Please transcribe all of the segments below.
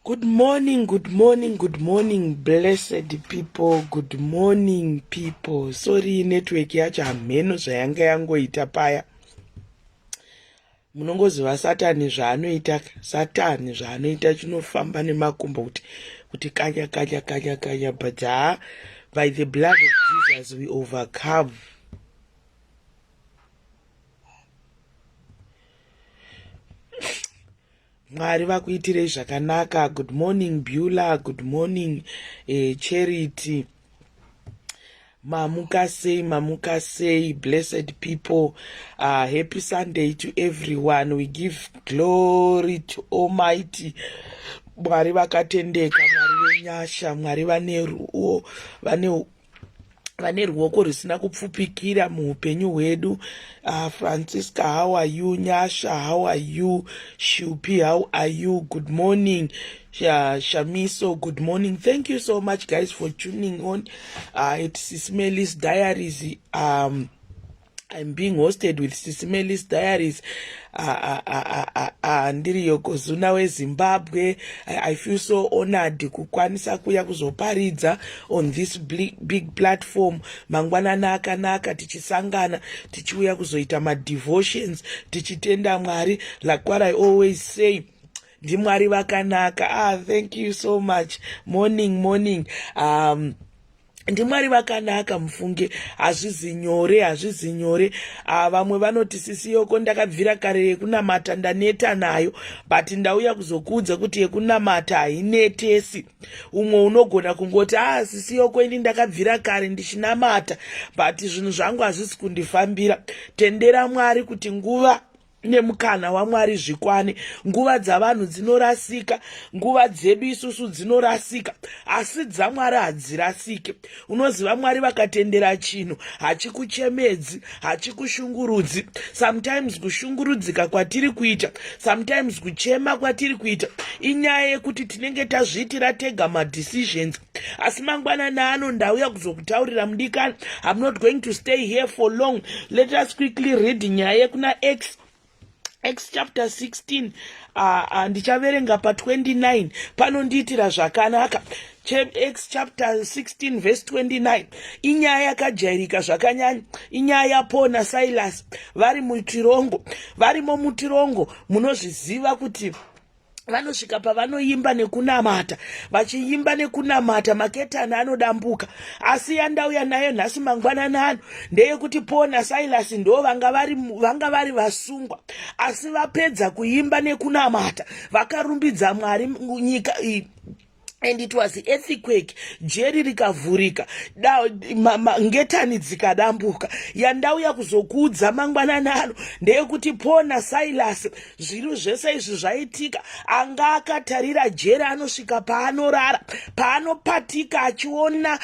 Good morning, good morning, good morning, blessed people. Good morning, people. Sorry, network yacho hamheno zvayanga yangoita paya. Munongoziva Satani zvaanoita, Satani zvaanoita chinofamba nemakumbo kuti kuti kanya kanya kanya kanya but ha by the blood of Jesus we overcome. Mwari vakuitirei zvakanaka. Good morning Beulah, good morning eh, Charity. Mamuka sei, mamuka sei, blessed people. Happy Sunday to everyone. We give glory to Almighty. Mwari vakatendeka, Mwari venyasha, Mwari vane ruo, vane vane ruoko rusina kupfupikira muupenyu hwedu. Francisca, how are you? Nyasha, how are you? Shupi, how are you? Good morning. Shamiso, good morning. Thank you so much, guys, for tuning on. It's Sismelis Diaries. I'm being hosted with Sismelis Diaries. Ndiri Yokozuna weZimbabwe. I feel so honored kukwanisa kuya kuzoparidza on this big platform. Mangwanani akanaka, tichisangana tichiuya kuzoita madevotions tichitenda Mwari. Like what I always say, ndiMwari vakanaka. Thank you so much. Morning, morning. NdiMwari vakanaka mufunge. Hazvizi nyore, hazvizi nyore. Vamwe vanoti sisi Yoko, ndakabvira kare yekunamata ndaneta nayo, but ndauya kuzokuudza kuti yekunamata hainetesi. Umwe unogona kungoti, ah, sisi Yoko, ini ndakabvira kare ndichinamata, but zvinhu zvangu hazvisi kundifambira. Tendera Mwari kuti nguva nemukana waMwari zvikwane. Nguva dzavanhu dzinorasika, nguva dzedu isusu dzinorasika, asi dzaMwari hadzirasike. Unoziva, Mwari vakatendera chinhu, hachikuchemedzi, hachikushungurudzi. Sometimes kushungurudzika kwatiri kuita, sometimes kuchema kwatiri kuita, inyaya yekuti tinenge tazviitira tega madecisions. Asi mangwanani ano ndauya kuzokutaurira, mudikani. I'm not going to stay here for long. Let us quickly read nyaya yekuna Acts chapter 16. Ndichaverenga pa29, panondiitira zvakanaka. Acts chapter 16 verse 29, inyaya yakajairika zvakanyanya, inyaya yaPaul naSilas vari mutirongo. Varimo mutirongo, munozviziva kuti vanosvika pavanoimba nekunamata. Vachiimba nekunamata, maketani anodambuka. Asi yandauya nayo nhasi mangwanani ano ndeyekuti Paul naSilas ndo vanga vari vasungwa, asi vapedza kuimba nekunamata, vakarumbidza Mwari, nyika and it was earthquake, jeri rikavhurika, ngetani dzikadambuka. Yandauya kuzokuudza mangwanani ano ndeyekuti Paul naSilas, zviru zvese izvi zvaitika, anga akatarira jeri, anosvika paanorara, paanopatika achiona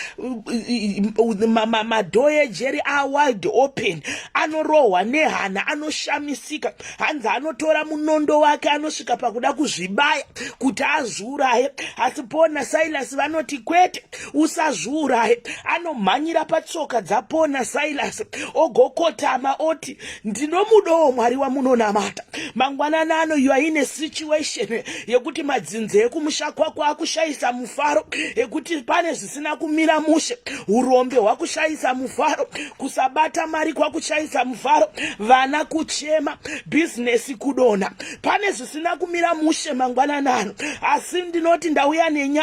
madoor ejeri awide open, anorohwa nehana, anoshamisika. Hanzi anotora munondo wake, anosvika pakuda kuzvibaya kuti azviuraye, asi Paul naSilas vanoti, "Kwete, usazviuraye." Anomhanyira patsoka dzaPaul naSilas, ogokotama, oti, "Ndinomudawo Mwari wamunonamata." Mangwanani ano, you are in a situation yekuti madzinza ekumusha kwako akushayisa mufaro, ekuti pane zvisina kumira mushe, urombe hwakushayisa mufaro, kusabata mari kwakushayisa mufaro, vana kuchema, bhizinesi kudonha, pane zvisina kumira mushe mangwanani ano. Asi ndinoti ndauya nenyasha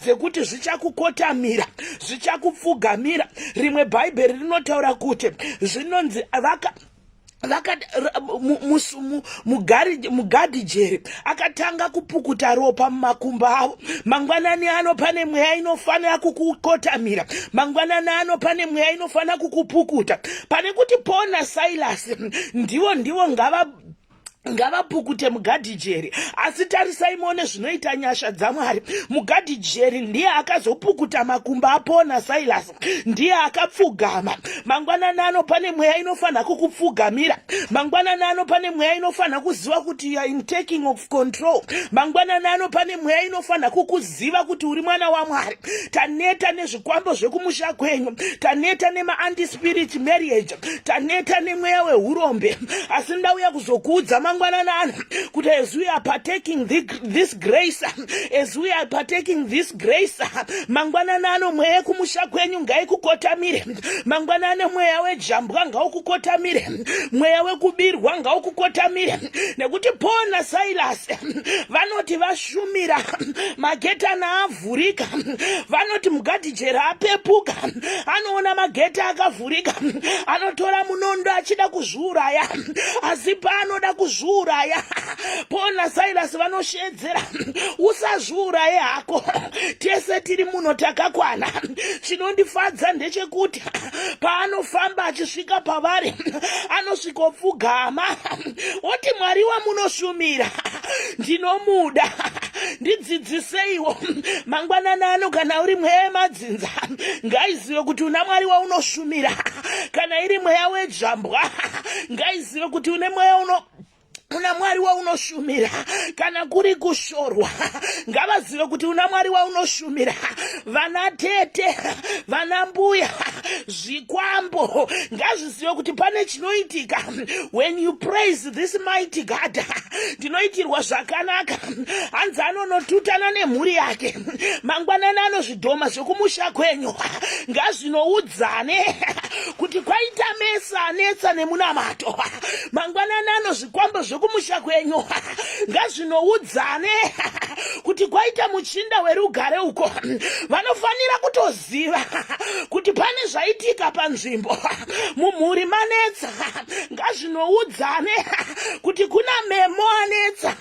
dzekuti zvichakukotamira, zvichakupfugamira. Rimwe bhaibheri rinotaura kuti zvinonzi vaka mugadhijeri akatanga kupukuta ropa mumakumbo avo. Mangwanani ano pane mweya inofanira kukukotamira. Mangwanani ano pane mweya inofanira kukupukuta. Pane kuti Paul naSilas ndivo ngavapukute mugadhijeri, asi tarisai muone zvinoita nyasha dzaMwari. Mugadhijeri ndiye akazopukuta makumbo aPaul naSilas, ndiye akapfugama. Mangwanani ano pane mweya inofanira kukupfugamira. Mangwanani ano pane mweya inofanira kuziva kuti you are in taking of control. Mangwanani ano pane mweya inofanira kukuziva kuti uri mwana waMwari. Taneta nezvikwambo zvekumusha kwenyu, taneta nemaantispirit marriage, taneta nemweya weurombe, asi ndauya kuzokuudza. mangwanani ano kuti as we are partaking this grace, as we are partaking this grace, mangwanani ano mweya yekumusha kwenyu ngaikukotamire. Mangwanani mweya wejambwa ngaukukotamire, mweya wekubirwa ngaukukotamire, nekuti Paul naSilas vanoti vashumira, magetana avhurika. Vanoti mugadhijera apepuka, anoona mageti akavhurika, anotora munondo achida kuzviuraya. Asi paanoda kuzviuraya, Paul naSilas vanoshedzera, "Usazviuraye hako, tese tiri muno takakwana." Chinondifadza ndechekuti paanofamba achisvika pavari, anosvikopfugama oti, "Mwari wamunoshumira ndinomuda, ndidzidziseiwo." Mangwanani ano, kana uri mweya yemadzinza, ngaizive kuti una Mwari waunoshumira. Kana iri mweya wejambwa, ngaizive kuti une mweya uno una Mwari waunoshumira. Kana kuri kushorwa, ngavazive kuti una Mwari waunoshumira. Vana tete, vana mbuya, zvikwambo ngazvizive kuti pane chinoitika. When you praise this mighty God, ndinoitirwa zvakanaka. Hanzi anonotutana nemhuri yake. Mangwanani anozvidhoma zvekumusha kwenyu ngazvinoudzane kuti kwaita mesa anetsa nemunamato. Mangwanani anozvikwambo zvekumusha kwenyu ngazvinoudzane kuti kwaita muchinda werugare uko. Vanofanira kutoziva kuti pane zvaitika panzvimbo, mumhuri manetsa. Ngazvinoudzane kuti kuna memo anetsa,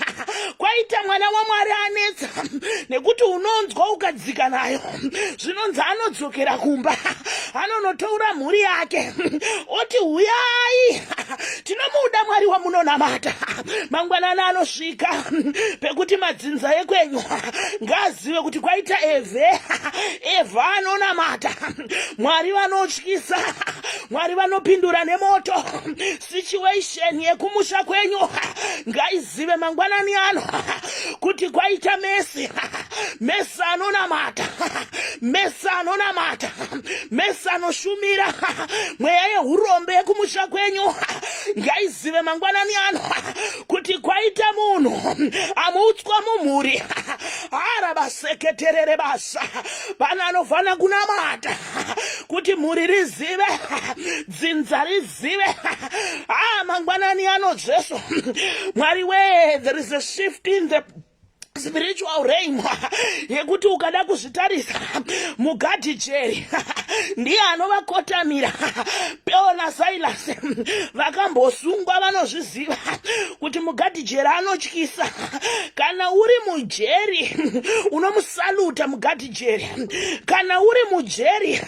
kwaita mwana waMwari anetsa, nekuti unonzwa ukadzika nayo. Zvinonzi anodzokera kumba, anonotaura mhuri yake, oti, "Huyai, tinomuda Mwari wamunonamata." Mangwanani anosvika pekuti madzinza ekwenyu ngaazive kuti kwaita evhe, evha anonamata Mwari vanotyisa, Mwari vanopindura nemoto. Situation yekumusha kwenyu ngaizive mangwanani ano kuti kwaita mesi, mesi anonamata, mesi anonamata, mesi anoshumira. Mweya yeurombe yekumusha kwenyu ngaizive mangwanani ano kuti kwaita munhu amutswa mumhuri. Arabaseketerere basa pana anofanira kunamata kuti mhuri rizive, dzinza rizive. Ah, mangwanani ano Jesu Mwari wee, there is a shift in the spiritual realm yekuti ukada kuzvitarisa, mugadhijeri ndiye anovakotamira. Paul naSilas vakambosungwa, vanozviziva kuti mugadhijeri anotyisa. Kana uri mujeri, unomusaluta mugadhijeri. Kana uri mujeri,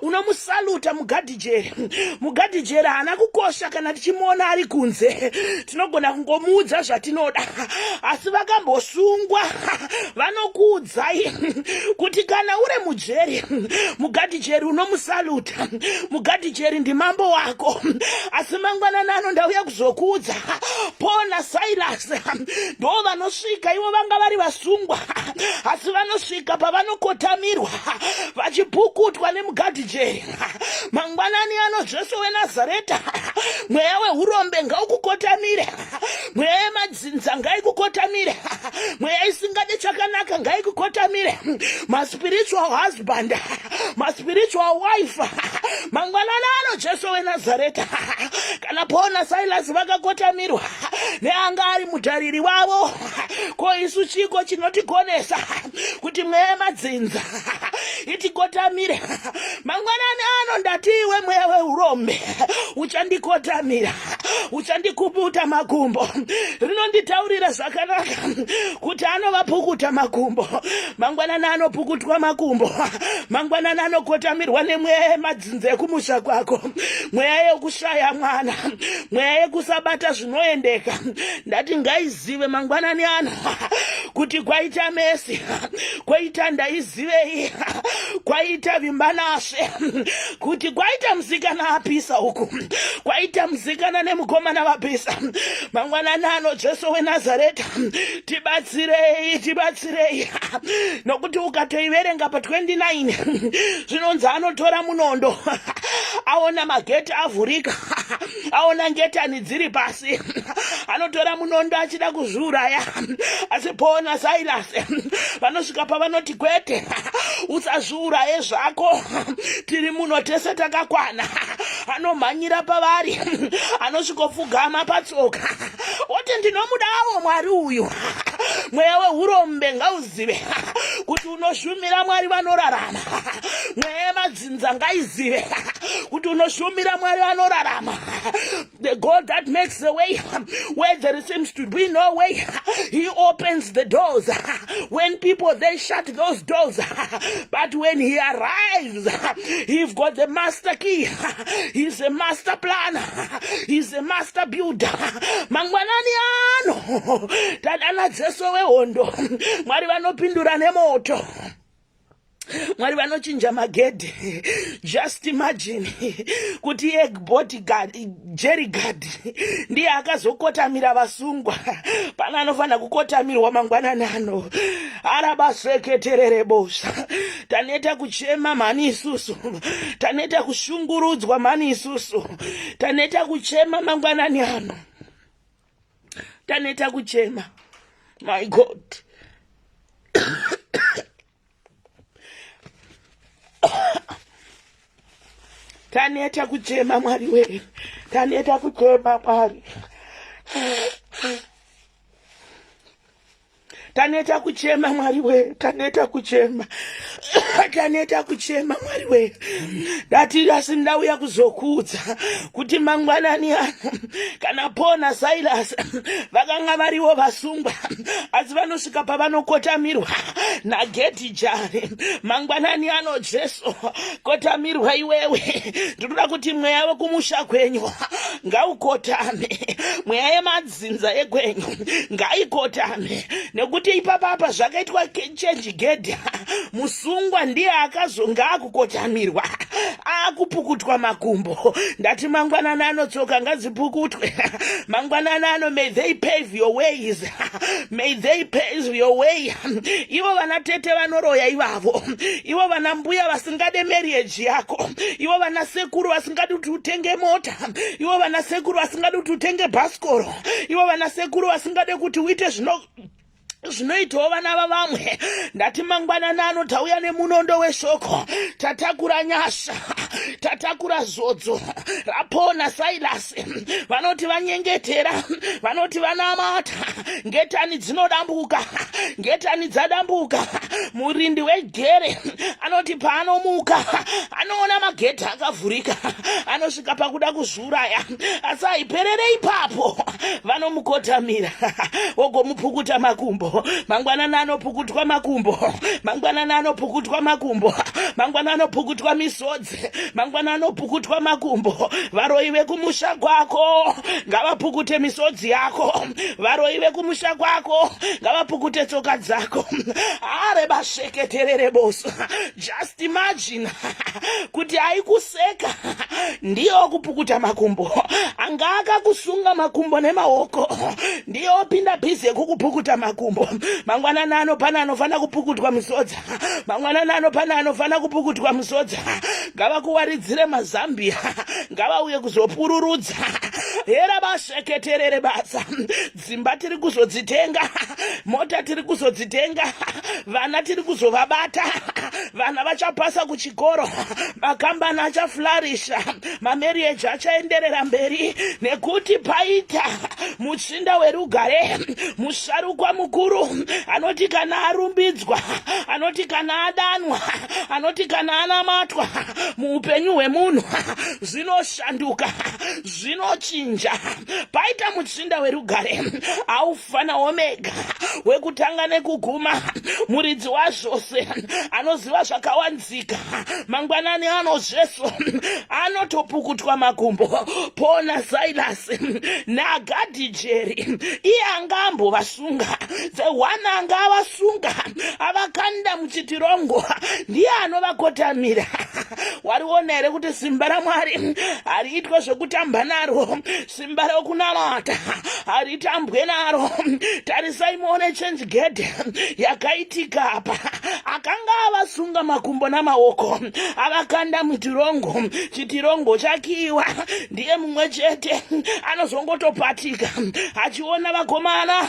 unomusaluta mugadhijeri. Mugadhijeri haana kukosha kana tichimuona ari kunze, tinogona kungomuudza zvatinoda. Asi vakambosungwa vanokuudzai kuti kana uri mujeri, mugadhijeri unomusaluta. Mugadhijeri ndimambo wako. Asi mangwanani ano ndauya kuzokuudza, Paul naSilas ndo vanosvika. Ivo vanga vari vasungwa, asi vanosvika pavanokotamirwa vachipukutwa nemugadhijeri. Mangwanani ano Jesu weNazareta, mweya weurombe ngaukukotamire, mweya yemadzinza ngaikukotamire, mweya isingade chakanaka ngaikukotamire, maspiritual husband, maspiritual wife. Mangwanani ano Jesu weNazareta, kana Paul naSilas vakakotamirwa neanga ari mutariri wavo, ko isu chiko chinotigonesa kuti mweya yemadzinza itikotamire? Mangwanani ano ndati, iwe mweya weurombe, uchandikotamira, uchandikuputa makumbo. Rinonditaurira zvakanaka kuti anovapukuta makumbo. Mangwanani anopukutwa makumbo. Mangwanani anokotamirwa nemweya yemadzinza ekumusha kwako, mweya yekushaya mwana, mweya yekusabata zvinoendeka. Ndati ngaizive mangwanani ano kuti kwaita mesi, kwaita ndaizivei, kwaita vimbanasve, kuti kwaita musikana apisa uku, kwaita musikana nemukomana vapisa. Mangwanani ano Jesu weNazareta, tibatsirei, tibatsirei, nokuti ukatoiverenga pa29, zvinonzi anotora munondo aona mageti avhurika. Aona ngetani dziri pasi, anotora munondo achida kuzviuraya, asi Paul naSilas vanosvika pavanoti kwete, usazviuraye zvako, tiri muno tese takakwana. Anomhanyira pavari, anosvikopfugama patsoka, oti ndinomudawo Mwari uyu. Mweya wehurombe ngauzive kuti unoshumira Mwari vanorarama. Mweya yemadzinza ngaizive kuti unoshumira Mwari vanorarama. The God that makes the way where there seems to be no way, he opens the doors. When people, they shut those doors, but when he arrives, he's got the master key. He's a master planner, he's a master builder. Mangwanani ano tadana Jesu wehondo, Mwari vanopindura nemoto. Mwari vanochinja magedhi. Just imagine kuti iye bodyguard Jerry Guard ndiye akazokotamira vasungwa. Pana anofanira kukotamirwa mangwanani ano. Arabaseketerere bosa. Taneta kuchema mhani isusu, taneta kushungurudzwa mhani isusu, taneta kuchema mangwanani ano, taneta kuchema. My God. Taneta kuchema Mwari wee, taneta kuchema Mwari, taneta kuchema Mwari wee, taneta kuchema, taneta kuchema Mwari wee. Ndati asi ndauya kuzokuudza kuti mangwanani ano kana Paul naSilas vakanga variwo vasungwa, asi vanosvika pavanokotamirwa nagedhi jari. Mangwanani ano Jesu kotamirwa iwewe. Ndinoda kuti mweya wekumusha kwenyu ngaukotame, mweya yemadzinza ekwenyu ngaikotame, nekuti ipapapa zvakaitwa change gedhi, musungwa ndiye akazonga akukotamirwa, akupukutwa makumbo. Ndati mangwanani ano tsoka ngadzipukutwe mangwanani ano. May they pave your ways, may they pave your way. Ivo vana tete vanoroya ivavo, ivo vana mbuya vasingade marriage yako, ivo vana sekuru vasingadi kuti utenge mota, ivo vana sekuru vasingadi kuti utenge bhasikoro, ivo vana sekuru vasingade kuti uite zvino zvinoitawo vana vavamwe. Ndati mangwanani ano tauya nemunondo weshoko, tatakura nyasha, tatakura zodzo raPaul naSilas. Vanoti vanyengetera, vanoti vanamata, ngetani dzinodambuka, ngetani dzadambuka. Murindi wejere anoti paanomuka anoona magedhi akavhurika, anosvika pakuda kuzviuraya, asi haiperere ipapo. Vanomukotamira wogomupukuta makumbo. Mangwanani anopukutwa makumbo, mangwanani anopukutwa makumbo, mangwanani anopukutwa misodzi, mangwanani anopukutwa makumbo. Varoi vekumusha kwako ngavapukute misodzi yako, varoi vekumusha kwako ngavapukute tsoka dzako. Are basheketerere bosa. Just imagine kuti aikuseka ndiyo kupukuta makumbo, anga akakusunga makumbo nemaoko ndiyo opinda bhizi yekukupukuta makumbo. Mangwanani ano pana anofanira kupukutwa misodzi, mangwanani ano pana anofanira kupukutwa misodzi. Ngavakuwaridzire mazambia, ngavauye kuzopururudza. Hera basheketerere basa. Dzimba tiri kuzodzitenga, mota tiri kuzodzitenga, vana tiri kuzovabata, vana vachapasa kuchikoro, makambani achaflarisha, mamarriage achaenderera mberi, nekuti paita muchinda werugare, musharukwa mukuru anoti kana arumbidzwa, anoti kana adanwa, anoti kana anamatwa muupenyu hwemunhu zvinoshanduka, zvinochinja. Paita muchinda werugare, Alfa naOmega, wekutanga nekuguma, muridzi wazvose, anoziva zvakawanzika. Mangwanani ano Jesu anotopukutwa makumbo. Paul naSilas nagadhijeri, iye anga ambovasunga, the one anga avasunga avakanda muchitirongo, ndiye anovakotamira. Wariona here kuti simba raMwari hariitwe zvekutamba naro? Simba rokunamata haritambwe naro. Tarisai muone change gate yakaitika apa. Akanga avasunga makumbo namaoko, avakanda mutirongo, chitirongo chakiwa. Ndiye mumwe chete anozongotopatika achiona vakomana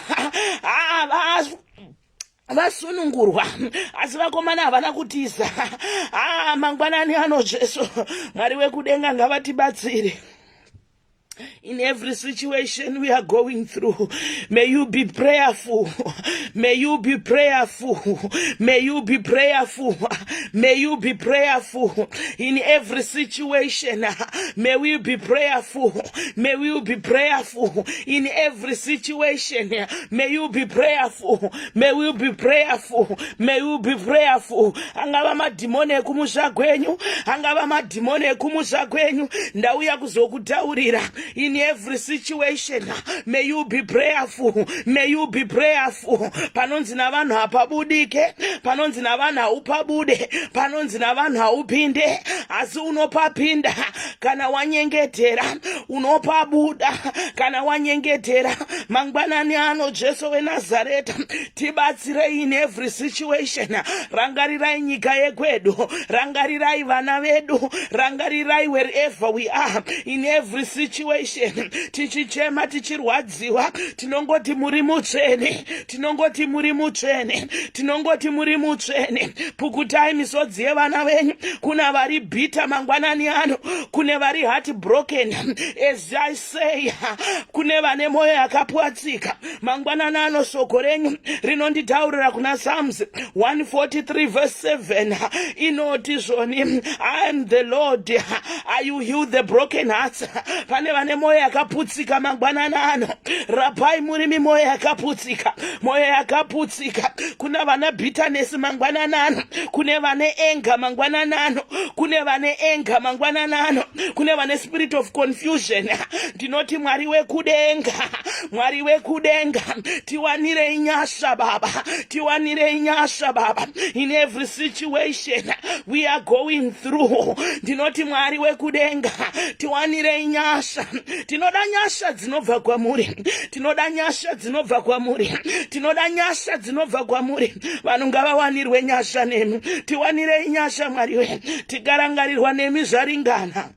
vasunungurwa, asi vakomana havana kutiza. Ah, mangwanani ano Jesu Mwari wekudenga ngavatibatsire. In every situation we are going through, may you be prayerful. May you be prayerful. May you be prayerful. May you be prayerful. In every situation, may we be prayerful. May we be prayerful. In every situation, may you be prayerful. May we be prayerful. May you be prayerful. Angava madhimoni ekumusha kwenyu, angava madhimoni ekumusha kwenyu, ndauya kuzokutaurira. In every situation, may you be prayerful. May you be prayerful. Panonzi navanhu hapabudike, panonzi navanhu haupabude, panonzi navanhu haupinde, asi unopapinda kana wanyengetera, unopabuda kana wanyengetera. Mangwanani ano, Jesu weNazareta, tibatsirei in every situation. Rangarirai nyika yekwedu, rangarirai vana vedu, rangarirai wherever we are, in every situation. Tichichema, tichirwadziwa, tinongoti muri mutsvene, tinongoti muri mutsvene, tinongoti muri mutsvene. Pukutai misodzi yevana venyu. Kuna vari bitter mangwanani ano, kune vari heart broken, as I say, kune vane mwoyo yakapwatsika mangwanani ano. Shoko renyu rinonditaurira kuna Psalms 143 verse 7, inoti zvoni, "I am the Lord, I will heal the broken hearts." Pane vane mwoyo yakaputsika mangwanani ano, rapai murimi mwoyo yakaputsika, mwoyo yakaputsika. Kuna vana bitterness mangwanani ano, kune vane anger mangwanani ano, kune vane anger mangwanani ano, kune vane spirit of confusion. Ndinoti Mwari wekudenga, Mwari wekudenga, tiwanirei nyasha Baba, tiwanirei nyasha Baba. In every situation we are going through, ndinoti Mwari wekudenga, tiwanirei nyasha. Tinoda nyasha dzinobva kwamuri, tinoda nyasha dzinobva kwamuri, tinoda nyasha dzinobva kwamuri. Vanhu ngavawanirwe nyasha nemi. Tiwanirei nyasha Mwari we. Tikarangarirwa nemi zvaringana.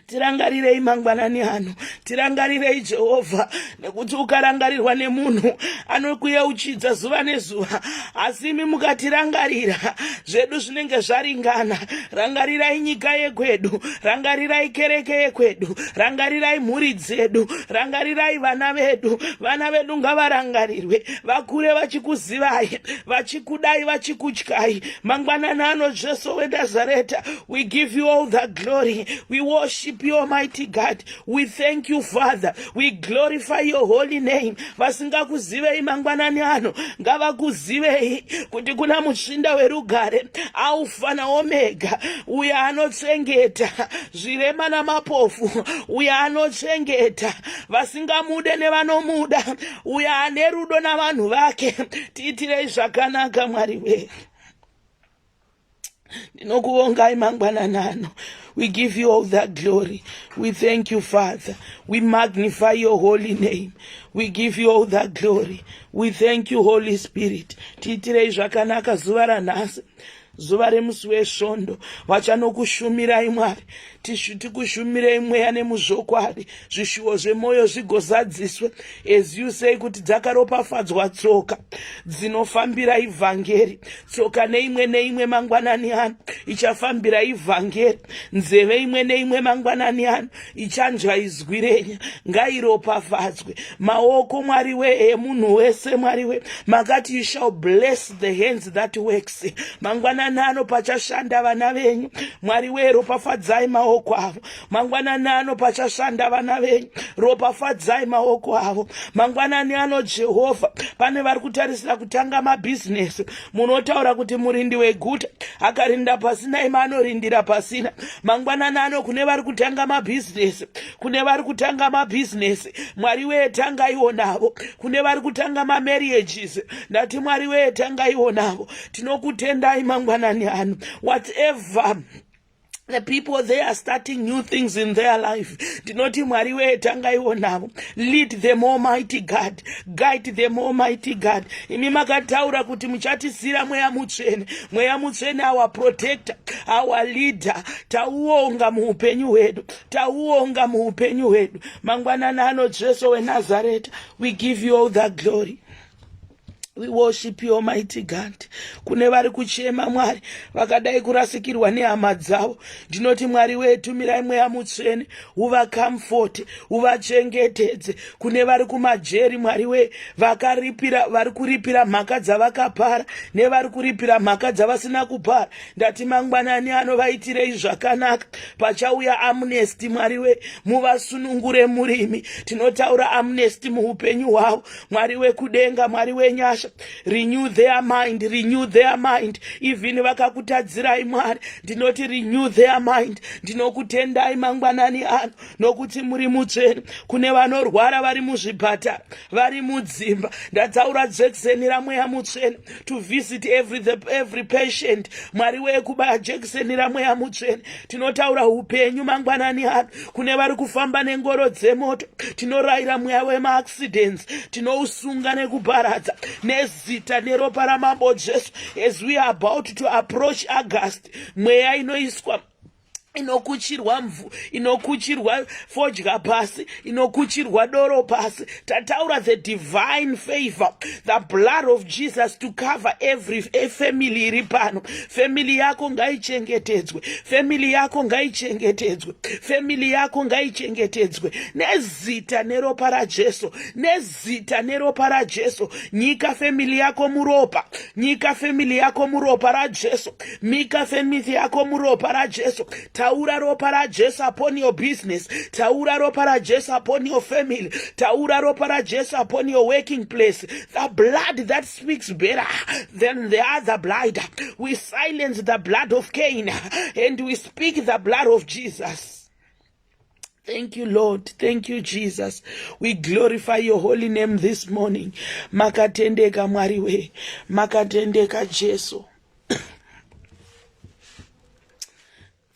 Tirangarirei mangwanani ano, tirangarirei Jehovha, nekuti ukarangarirwa nemunhu anokuyeuchidza zuva nezuva, asi imi mukatirangarira zvedu zvinenge zvaringana. Rangarirai nyika yekwedu, rangarirai kereke yekwedu, rangarirai mhuri dzedu, rangarirai vana vedu. Vana vedu ngavarangarirwe, vakure vachikuzivai, vachikudai, vachikutyai. Mangwanani ano, Jesu weNazareta, we give you all the glory. We worship you, Almighty God. We thank you, Father. We glorify your holy name. Vasingakuzivei mangwanani ano ngavakuzivei kuti kuna muchinda werugare, Alfa naOmega, uyo anochengeta zvirema namapofu, uyo anochengeta vasingamude nevanomuda, uyo ane rudo navanhu vake. Tiitirei zvakanaka, Mwari wedu. Ndinokuvongai mangwanani ano. We give you all that glory. We thank you, Father. We magnify your holy name. We give you all that glory. We thank you, Holy Spirit. Tiitirei zvakanaka zuva ranhasi, zuva remusi wesvondo. Vachanokushumirai Mwari, tikushumirei mweya nemuzvokwadi, zvishuwo zvemwoyo zvigozadziswe. As you say kuti dzakaropafadzwa tsoka dzinofambira ivhangeri. Tsoka neimwe neimwe mangwanani ano ichafambira ivhangeri, nzeve imwe neimwe mangwanani ano ichanzwa izwi renyu ngairopafadzwe. Maoko, Mwari we, emunhu wese, Mwari we, makati you shall bless the hands that works. Mangwanani ano pachashanda vana venyu, Mwari we, ropafadzai maoko avo. Mangwanani ano pachashanda vana venyu, ropafadzai maoko avo. Mangwanani ano, Jehovha, pane vari kutarisira kutanga mabhizinesi. Munotaura kuti murindi weguta akarinda pasina, imi anorindira pasina. Mangwanani ano kune vari kutanga mabhizinesi, kune vari kutanga mabhizinesi, Mwari wee, tangaiwo navo. Kune vari kutanga mamarriages, ndati Mwari wee, tangaiwo navo. Tinokutendai mangwanani ano. Whatever The people, they are starting new things in their life. Ndinoti Mwari wee, tangaiwo navo. Lead them, Almighty God. Guide them, Almighty God. Imi makataura kuti muchatisira Mweya Mutsvene. Mweya Mutsvene, our protector, our leader. Tauonga muupenyu hwedu, tauonga muupenyu hwedu. Mangwanani ano, Jesu weNazareta, we give you all the glory. We worship you, Almighty God. Kune vari kuchema, Mwari, vakadai kurasikirwa nehama dzavo, ndinoti Mwari wetu, mirai Mweya Mutsvene uvacomforte, uvachengetedze. Kune vari kumajeri, Mwari wee, vakaripira, vari kuripira mhaka dzavakapara nevari kuripira mhaka dzavasina kupara, ndati mangwanani ano vaitirei zvakanaka. Pachauya amnesty, Mwari wee, muvasunungure murimi. Tinotaura amnesty muupenyu hwavo. Mwari wekudenga, Mwari wenyasha, renew their mind, renew their mind. Even vakakutadzirai, Mwari, ndinoti renew their mind. Ndinokutendai mangwanani ano nokuti muri mutsvene. Kune vanorwara vari muzvipatara, vari mudzimba, ndataura jekiseni raMweya Mutsvene to visit every patient. Mwari wekubaya jekiseni raMweya Mutsvene, tinotaura upenyu mangwanani ano. Kune vari kufamba nengoro dzemoto, tinorayira mweya wemaaccidents, tinousunga nekuparadza nezita neropa raMambo Jesu. As we are about to approach August, mweya inoiswa, inokuchirwa mvhu, inokuchirwa fodya pasi, inokuchirwa doro pasi, tataura the divine favor, the blood of Jesus to cover every family iri pano. Family yako ngaichengetedzwe, family yako ngaichengetedzwe, family yako ngaichengetedzwe nezita neropa raJesu, nezita neropa raJesu. Nyika family yako muropa, nyika family yako muropa raJesu, mika family yako muropa raJesu. Taura ropa raJesu upon your business, taura ropa raJesu upon your family, taura ropa raJesu upon your working place, the blood that speaks better than the other blood. We silence the blood of Cain and we speak the blood of Jesus. Thank you, Lord. Thank you, Jesus. We glorify your holy name this morning. Makatendeka, Mwari we. Makatendeka, Jesu.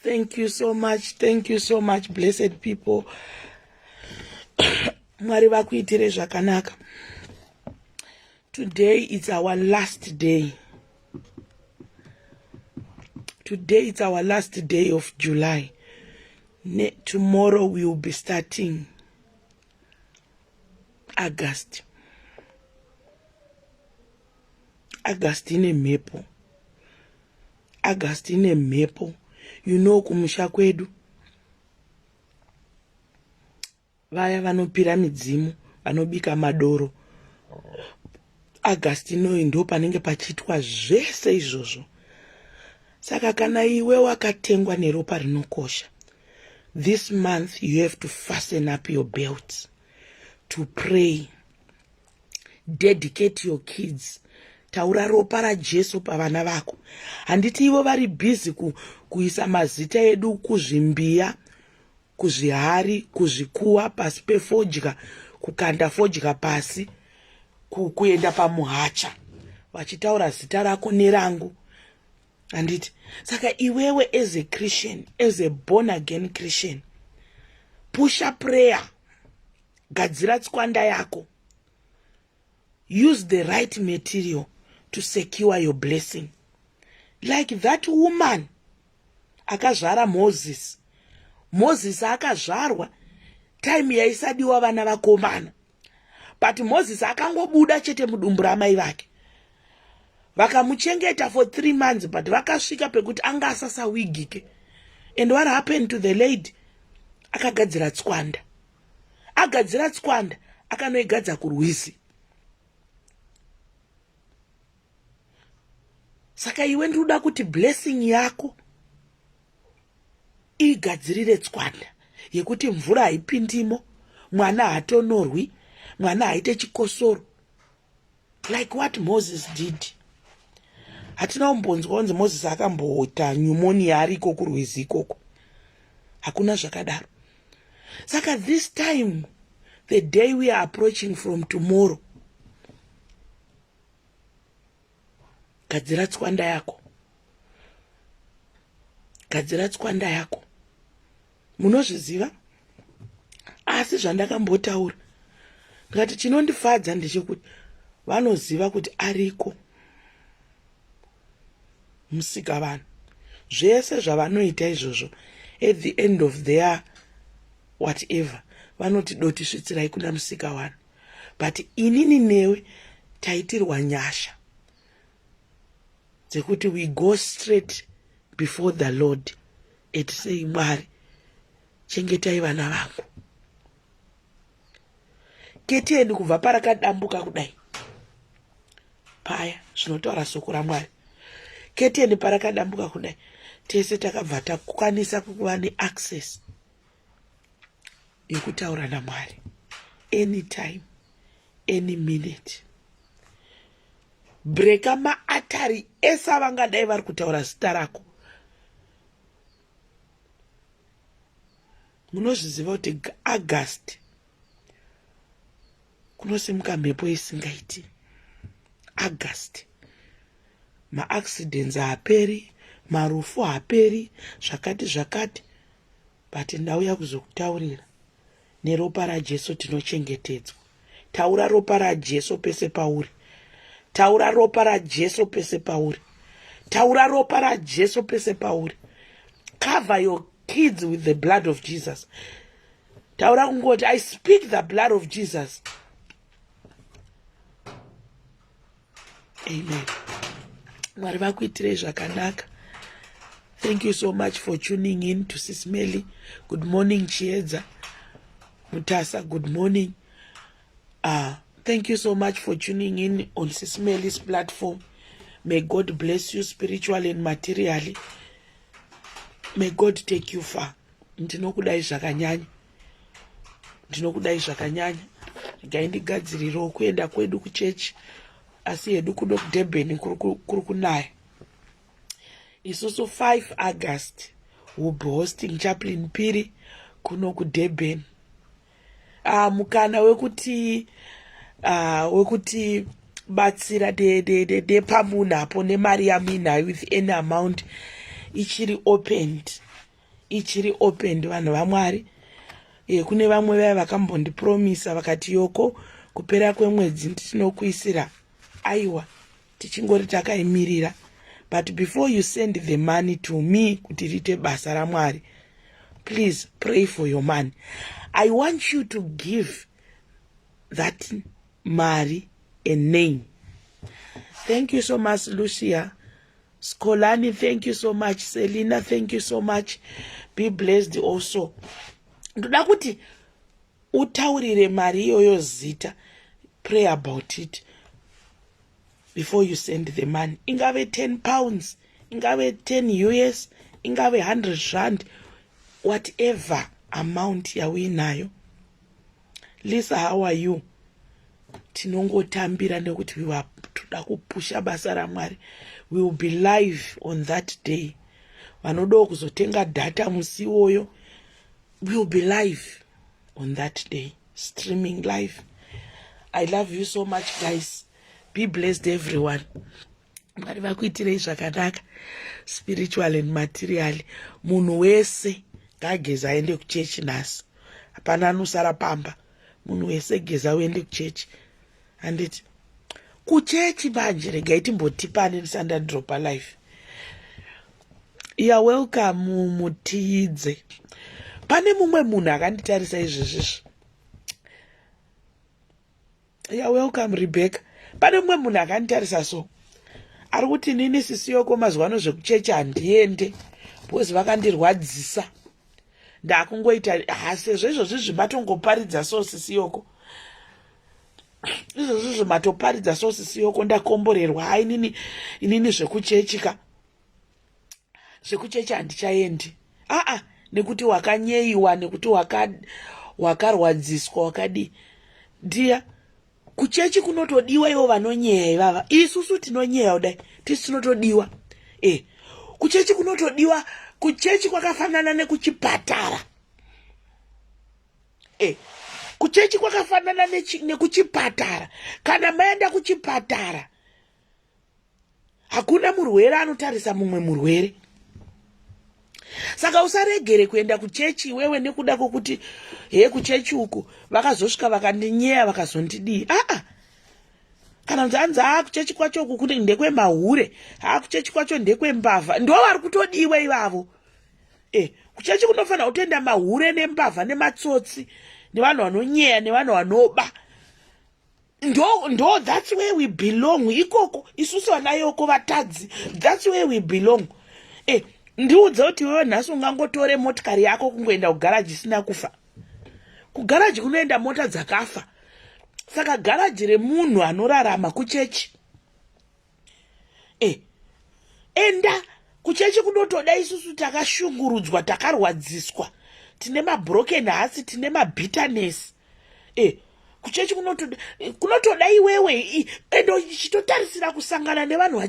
Thank you so much. Thank you so much, blessed people. Mwari vakuitire zvakanaka. Today is our last day. Today is our last day of July. Tomorrow we will be starting August. August ine mhepo. August ine mhepo. You know, kumusha kwedu vaya vanopira midzimu, vanobika madoro, August inoyi ndo panenge pachiitwa zvese izvozvo. Saka kana iwe wakatengwa neropa rinokosha, this month you have to fasten up your belt to pray. Dedicate your kids. Taura ropa raJesu pavana vako. Handiti ivo vari bhizi kuisa mazita edu kuzvimbiya, kuzvihari, kuzvikuwa, pasi pefodya, kukanda fodya pasi, kuenda pamuhacha vachitaura zita rako nerangu, handiti? Saka iwewe as a Christian, as a born again Christian, pusha prayer, gadzira tswanda yako, use the right material to secure your blessing, like that woman akazvara Moses. Moses akazvarwa time yaisadiwa vana vakomana, but Moses akangobuda chete mudumbu ramai vake, vakamuchengeta for 3 months, but vakasvika pekuti anga asasawigike. And what happened to the lady? Akagadzira tswanda, agadzira tswanda, akanoigadza kurwizi. Saka iwe ndinoda kuti blessing yako igadzirire tswanda yekuti mvura haipindimo, mwana haatonorwi, mwana haite chikosoro, like what Moses did. Hatina kumbonzwa kunzi Moses akamboita pneumonia ariko kurwizi ikoko. Hakuna zvakadaro. Saka this time, the day we are approaching from tomorrow, gadzira tswanda yako. Gadzira tswanda yako. Munozviziva? Asi zvandakambotaura ndikati chinondifadza ndechekuti vanoziva kuti ariko musika vanhu zvese zvavanoita izvozvo at the end of their whatever vanoti doti svitsirai kuna musika vanhu but inini newe taitirwa nyasha dzekuti we go straight before the lord and say mwari chengetai vana vangu keteni kubva parakadambuka kudai paya zvinotaura soko ramwari keteni parakadambuka kudai tese takabva takwanisa kuva neaccess yekutaura namwari anytime any minute breka maatari ese avangadai vari kutaura zita rako munozviziva kuti august kunosimuka mhepo isingaiti august maaccidents haaperi marufu haaperi zvakati zvakati but ndauya kuzokutaurira neropa rajesu tinochengetedzwa taura ropa rajesu pese pauri taura ropa rajesu pese pauri taura ropa rajesu pese pauri cover your kids with the blood of jesus taura kungoti i speak the blood of jesus amen mwari vakuitirei zvakanaka thank you so much for tuning in to sismely good morning chiedza mutasa good morning uh, thank you so much for tuning in on sismely's platform may god bless you spiritually and materially may god take you far ndinokudai zvakanyanya ndinokudai zvakanyanya regai ndigadzirirewo kuenda kwedu kuchechi asi hedu kuno kudurban kuri kunaya isusu 5 august will be hosting chaplin piri kuno kudurban uh, mukana wekuti uh, wekuti batsira depamunhu apo nemari yamuinayo with any amount ichiri opened ichiri opened vanhu vamwari e, kune vamwe vaya vakambondipromisa vakati yoko kupera kwemwedzi tinokuisira aiwa tichingori takaimirira but before you send the money to me kuti riite basa ramwari please pray for your money i want you to give that mari a name thank you so much lucia scolani thank you so much selina thank you so much be blessed also ndoda kuti utaurire mari iyoyo zita pray about it before you send the money ingave 10 pounds ingave 10 us ingave 100 rand whatever amount yauinayo lisa how are you tinongotambira nekuti we were toda kupusha basa ramwari we will be live on that day vanodawo kuzotenga data musi iwoyo we will be live on that day streaming live i love you so much guys be blessed everyone mwari vakuitirei zvakanaka spiritual and materially munhu wese ngaageza aende kuchechi nhasi hapana anosara pamba munhu wese geza uende kuchechi handiti kuchechi manje regai timbotipane ndisandadropa life ya welcome mutiidze pane mumwe munhu akanditarisa izvezvizvi ya welcome rebecca pane mumwe munhu akanditarisa so ari kuti nini sisi yoko mazuva ano zvekuchechi handiende because vakandirwadzisa ndakungoita ha sezvo izvozvi zvimatongoparidza so sisi yoko izvozvi zvimatoparidza so sisi yoko ndakomborerwa ha inini inini zvekuchechika zvekuchechi handichaendi aa nekuti wakanyeyiwa nekuti wakarwadziswa wakadii ndiya kuchechi kunotodiwa ivo vanonyeya ivava isusu tinonyeya kudai tisu tinotodiwa e kuchechi kunotodiwa kuchechi kwakafanana nekuchipatara e kuchechi kwakafanana nekuchipatara kana maenda kuchipatara hakuna murwere anotarisa mumwe murwere Saka usaregere kuenda kuchechi iwewe nekuda kwokuti he, kuchechi uku vakazosvika vakandinyeya, vakazondidii. Aa, kana kuti hanzi, haa, kuchechi kwacho uku kuti ndekwemahure, haa, kuchechi kwacho ndekwembavha. Ndo vari kutodiwa ivavo. Kuchechi kunofanira kutoenda mahure nembavha nematsotsi nevanhu vanonyeya nevanhu vanoba. Ndo that's where we belong ikoko. Isusu vanayoko vatadzi, that's where we belong. Ndiudze kuti iwewe nhasi ungangotore motikari yako kungoenda kugaraji isina kufa? Kugaraji kunoenda mota dzakafa. Saka garaji remunhu anorarama kuchechi. Enda kuchechi. Kunotoda isusu takashungurudzwa, takarwadziswa, tine mabroken hearts, tine mabitterness. Kuchechi kunotoda iwewe. Ende uchitotarisira kusangana nevanhu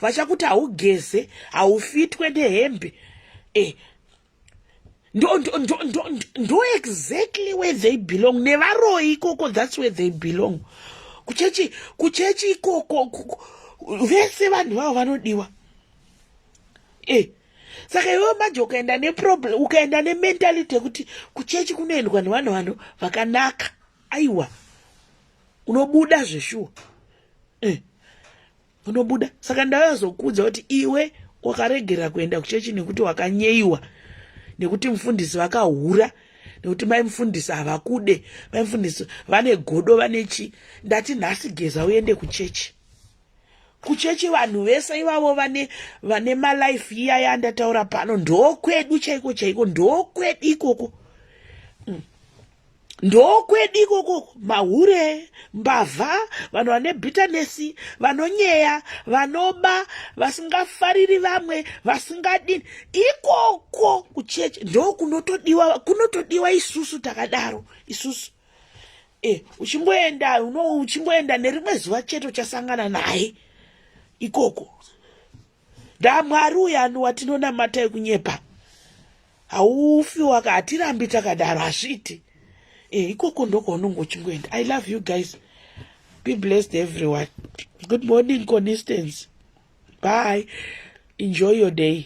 vachakuti haugeze, haufitwe nehembe. Ndo exactly where they belong, nevaroi ikoko. That's where they belong, kuchechi. Kuchechi ikoko vese vanhu vavo vanodiwa. Saka iwewe manje ukaenda neproblem, ukaenda nementality yekuti kuchechi kunoendwa nevanhu vanhu vakanaka, aiwa, unobuda zveshuwa. Unobuda. Saka ndavazokuudza kuti iwe wakaregera kuenda kuchechi nekuti wakanyeiwa, nekuti mufundisi vakahura, nekuti mai mufundisi havakude, mai mufundisi vane godo, vane chi. Ndati nhasi geza uende kuchechi. Kuchechi vanhu vese ivavo vane malife iyaya andataura pano, ndokwedu chaiko chaiko, ndokwedu ikoko. Ndokwedu ikoko. Mahure, mbavha, vanhu vane bitterness, vanonyeya, vanoba, vasingafariri vamwe, vasingadini, ikoko kuchechi ndo kunotodiwa, kunotodiwa isusu takadaro isusu. Uchingoenda uno, uchingoenda nerimwe zuva chete uchasangana naye ikoko. Ndamwari uyani watinonamata ekunyepa? Haufi waka, hatirambi takadaro, hazviiti. Ikoko ndokwaunonge uchingoenda. I love you guys. Be blessed, everyone. Good morning, Constance. Bye, enjoy your day.